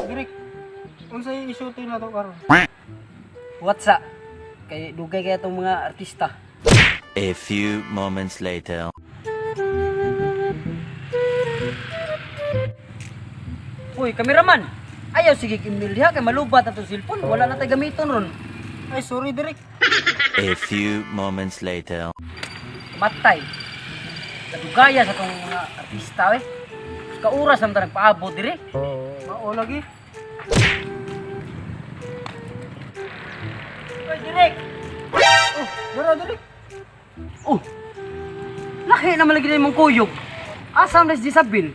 Direk, unsay isuti na to karon? What's up? Kay dugay kaya itong mga artista. A few moments later. Uy, kameraman! Ayaw sige email diha kay malubat na itong cellphone. Wala na tayo gamiton ron. Ay, sorry, Direk. A few moments later. Matay. Kadugaya sa itong mga artista eh. Kauras naman tayo nagpaabot dire. Mao lagi. Uy, Direk! Oh, dara, Direk. Oh! Lahi naman lagi na imong kuyog. Asa man si Jezabel?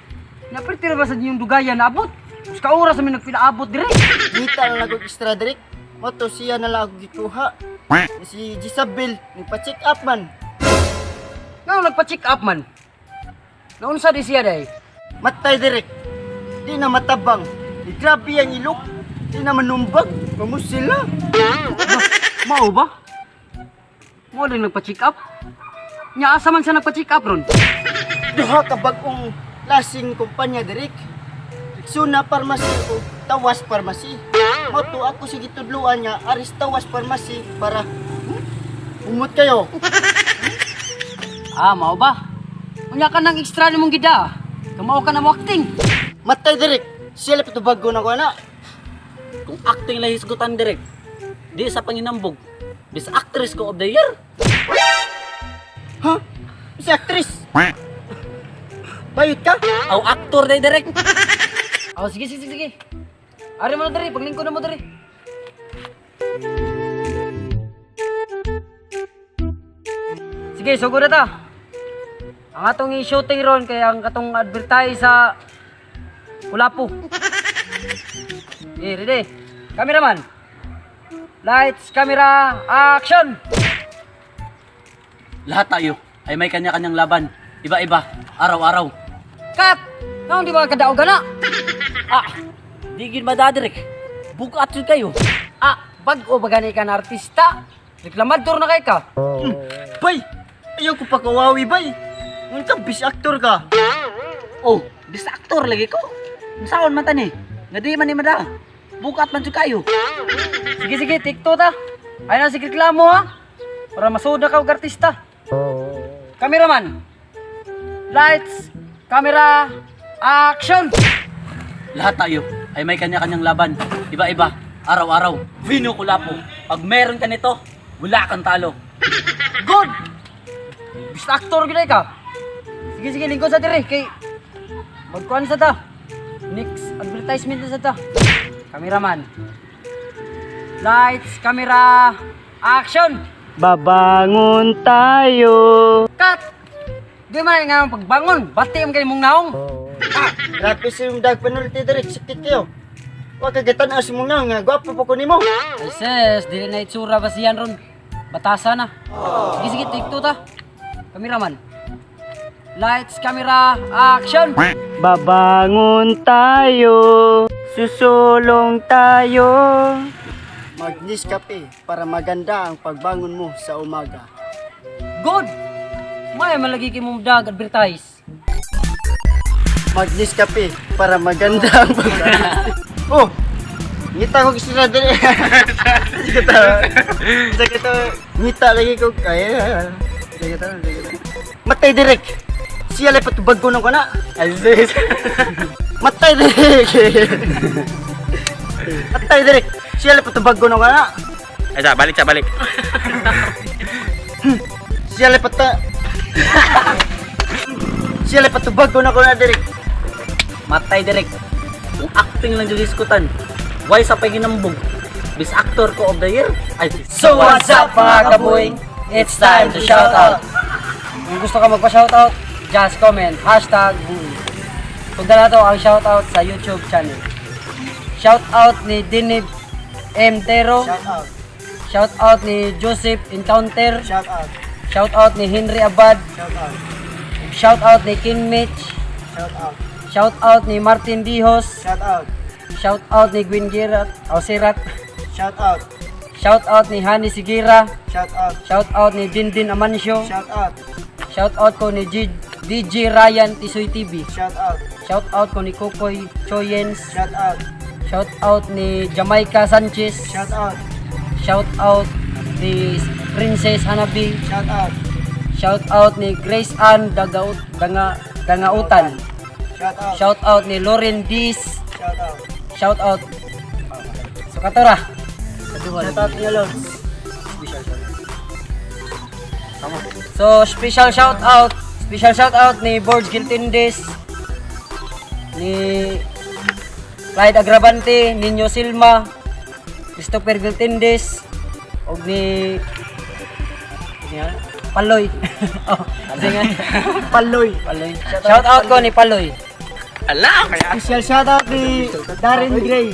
Napertira ba sa inyong dugaya na abot? Mas kauras naman nagpinaabot dire. Dita na lang extra, Direk. Moto siya na lang ako gikuha. Si Jisabel, nagpa-check up man. Nga nagpa-check up man. Naunsa di siya day? Matay, Direk. Di na matabang. Di grabe ang ilok. Di na manumbag. Mamus sila. Mao ba? Mo din nagpa-check up? Nya asa man siya nagpa-check up ron? Duha ka bagong lasing kumpanya, Direk. Suna Pharmacy o Tawas Pharmacy. Moto ako sige tudluan niya aris Tawas Pharmacy para umot kayo. Ah, mao ba? Unya ka nang extra nimong gida. Kamao ka na mo acting. Matay, Direk. Siya lang bago na ko na. Kung acting lang hisgutan, Direk, di sa panginambog. Bis actress ko of the year. Ha? Si actress. Bayot ka? Aw actor day, Direk. Oh, sige sige sige. Ari mo na diri, paglingkod na mo diri. Sige, sugod na ta. Ang atong i-shooting ron kay ang katong advertise sa Kulapo. Okay, ready? Cameraman. Lights, camera, action! Lahat tayo ay may kanya-kanyang laban. Iba-iba, araw-araw. Cut! Naon di ba kadaog na? Ah, di gid mada, Direk. Bugat jud kayo. Ah, bag-o ba gani ka na artista? Reklamador na kay ka. Bay! Ayaw ko pa kawawi, bay! Ngun ka, bis actor ka! Oh, bis actor lagi ko. Unsaon man tani? Nga di man ni mada. Bugat man jud kayo. Sige, sige, tikto ta. Ay na sige reklamo ha. Para masuda ka og artista. Cameraman. Lights, camera, action! Lahat tayo ay may kanya-kanyang laban. Iba-iba, araw-araw. Vino Kulapo. Pag meron ka nito, wala kang talo. Good! Basta actor gyud ay ka. Sige, sige, lingkod sa dire kay magkuan sa ta. Next advertisement na sa ta. Cameraman. Lights, camera, action! Babangon tayo! Cut! Di man nga ang pagbangon, bati ang kay mong naong. Ah! Grabe sa yung dag penalty, Direk. Sakit kayo. Huwag ka gatan as mo nga, nga. Gwapo pa ko nimo. Ay sis, dili na itsura ba siyan ron? Batasa na. Sige, sige, take two ta. Cameraman. Lights, camera, action! Babangon tayo! Susulong tayo! Magnis kape para maganda ang pagbangon mo sa umaga. Good! May malagi kay mong dag advertise. Magnis kape para maganda ang pagbangon. Oh! Ngita ko sila dali. Sige ta. Sige ta. Ngita lagi ko kaya. Sige ta, sige ta. Matay, Direk. Siya lay patubag ko ng kana. Aziz. Matay, Direk. Matay, Direk. Siya lay patubag ko ng kana. Ay, sa, balik sa, balik. Siya lay pata. Siya lay patubag ko na ko na, Direk. Matay, Direk. Kung acting lang jud hisgutan, why sa panginambog? Bis actor ko of the year. Ay, So what's up, mga kaboy? It's time to shout out. Kung gusto ka magpa-shout out, just comment #buoy. Punta na to ang shout out sa YouTube channel. Shout out ni Dinib M. Tero. Shout out. Shout out ni Joseph Encounter. Shout out. Shout out ni Henry Abad. Shout out. Shout out ni King Mitch. Shout out. Shout out ni Martin Dihos. Shout out. Shout out ni Gwen Girat, o Sirat. Shout out. Shout out ni Hani Sigira. Shout out. Shout out ni Dindin Amancio. Shout out. Shout out ko ni DJ Ryan Tisoy TV. Shout out. Shout out ko ni Kokoy Choyens. Shout out. Shout out ni Jamaica Sanchez. Shout out. Shout out ni Princess Hanabi. Shout out. Shout out ni Grace Ann Dagaut Dangautan. Shout out. Shout out ni Lauren Diz. Shout out. Shout out. So katora. Shout out niyo, Lods. Special shout out. So special shout out, special shout out ni Borge Giltindis, ni Clyde Agravante, Nino Silma, Christopher Giltindis, og ni niya, Paloy. Oh, sige nga. Paloy. Paloy. Shout out ko ni Paloy. Special shout out ni Darren Gray.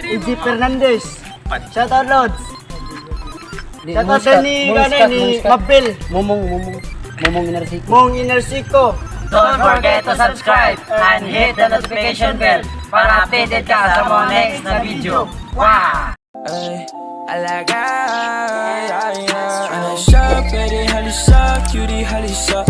EG Fernandez. Shout out, Lods. Ni Shout out din ni, ano, ni Mabel. Mumong, Mumong. Mumong Inarsiko. Mong Inersico. Don't forget to subscribe and hit the notification bell para updated ka sa mga next na video. Wow! Ay, alaga, ay, ay. Ano siya, pwede halisa, cutie halisa.